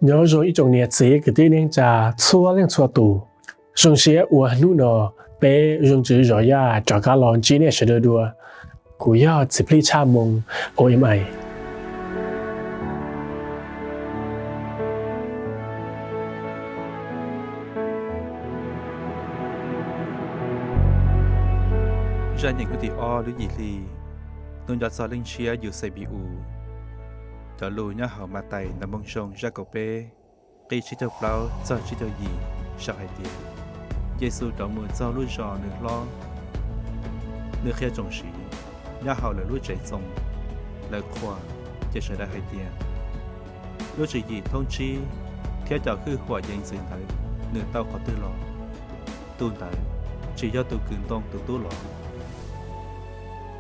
Nyob zoo ib tsoom niam txiv kwv tij neej tsa txhua leej txhua tus. Zoo siab uas hnub no peb Zoo Tswv Zov Yaj rov qab los ntsib nej sawv daws dua. Kuv yog Txiv Plig Tshaj Moo, O M I. Zaj nyeem hnub tim ob lub yim hli, hnub nco txog Leej Ntshiab Yus Xes Npis Us. Cov lus nyob hauv Mathais Ntawv Moo Zoo zaj kaum peb, nqe tsib caug plaub txog tsib caug yim, sau hais tias: Yes Xus rov mus txog lub zos nws hlob, nws qhia tsoom sid nyob hauv lawv lub tsev txoos. Lawv qhuas, ces sawv daws hais tias: Lub tswv yim thoob tsib thiab cov hwj huam yees ntxwv ntawd nws tau qhov twg los? Tus ntawd tsis yog tus kws ntoo tus tub los?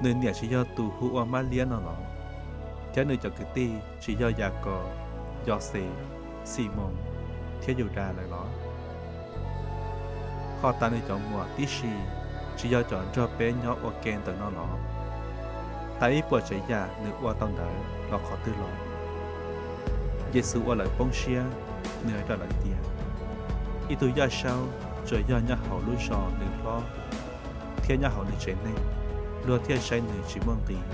Nws niam tsis yog tus hu ua Mab Liab no los? Thiab nws cov kwv tij tsis yog Yas Kos, Yos Xes, Xis Moos, thiab Yus Das lawm los? Ho tas nws cov muam tib si tsis yog cov nrog peb nyob ua ke ntawm no los? Tas ib puas tsav yam nws ua tau ntawd los qhov twg los? Yes Xus ua lawv poob siab, nws hais rau lawv tias: Ib tug yaj saub tsuas yog nyob hauv lub zos nws hlob thiab nyob hauv nws tsev neeg, luag thiaj saib nws tsis muaj nqis.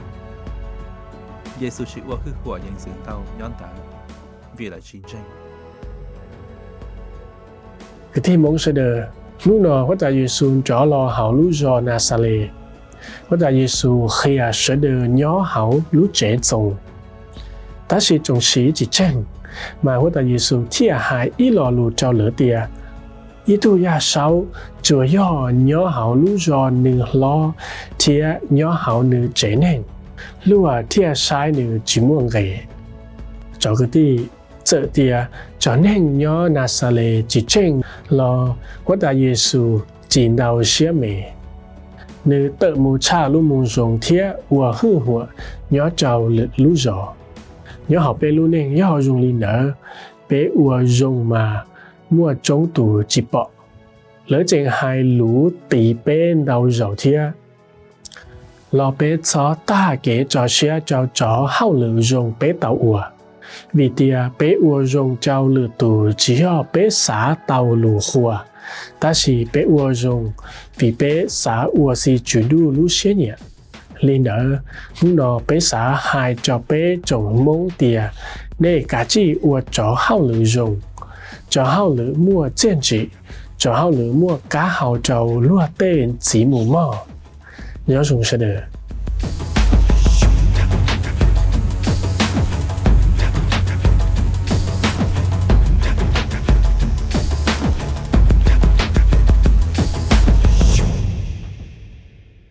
Yes Xus tsis ua hwj huam yees ntxwv ntau nyob ntawd, vim lawv tsis ntseeg. Kwv tij Hmoob sawv daws, hnub no Huab Tais Yes Xus rov los hauv lub zos Nas Xas Les. Huab Tais Yes Xus qhia sawv daws nyob hauv lub tsev txoos, tab sis tsoom sid tsis ntseeg, mas Huab Tais Yes Xus thiaj hais ib lo lus rau lawv tias: Ib tug yaj saub tsuas yog nyob hauv lub zos nws hlob thiab nyob hauv nws tsev neeg, luag thiaj saib nws tsis muaj nqis. Cov kwv tij, txawm tias cov neeg nyob Nas Xas Les tsis ntseeg los Huab Tais Yes Xus tsis ntau siab me. Nws tawm mus tshaj lub Moo Zoo thiab ua hwj huam nyob rau lwm lub zos. Nyob hauv peb lub neej yog zoo li ntawd, peb ua zoo mas muaj tsoob tus tsis pom. Lawv tseem hais lus tiv peb ntau zaus thiab. Los peb txhob tag kev tso siab rau cov hauj lwm zoo peb tau ua, vim tias peb ua zoo rau lwm tus tsis yog peb xav tau lus qhuas, tab sis peb ua zoo vim peb xav ua Xib Tswv Ntuj lub siab nyiam. Li ntawd, hnub no peb xav hais rau peb tsoom Hmoob tias: Nej kav tsij ua cov hauj lwm zoo, cov hauj lwm muaj txiaj ntsim, cov hauj lwm muaj kab hau rau luag tej txiv mus mog. Nyob zoo sawv daws.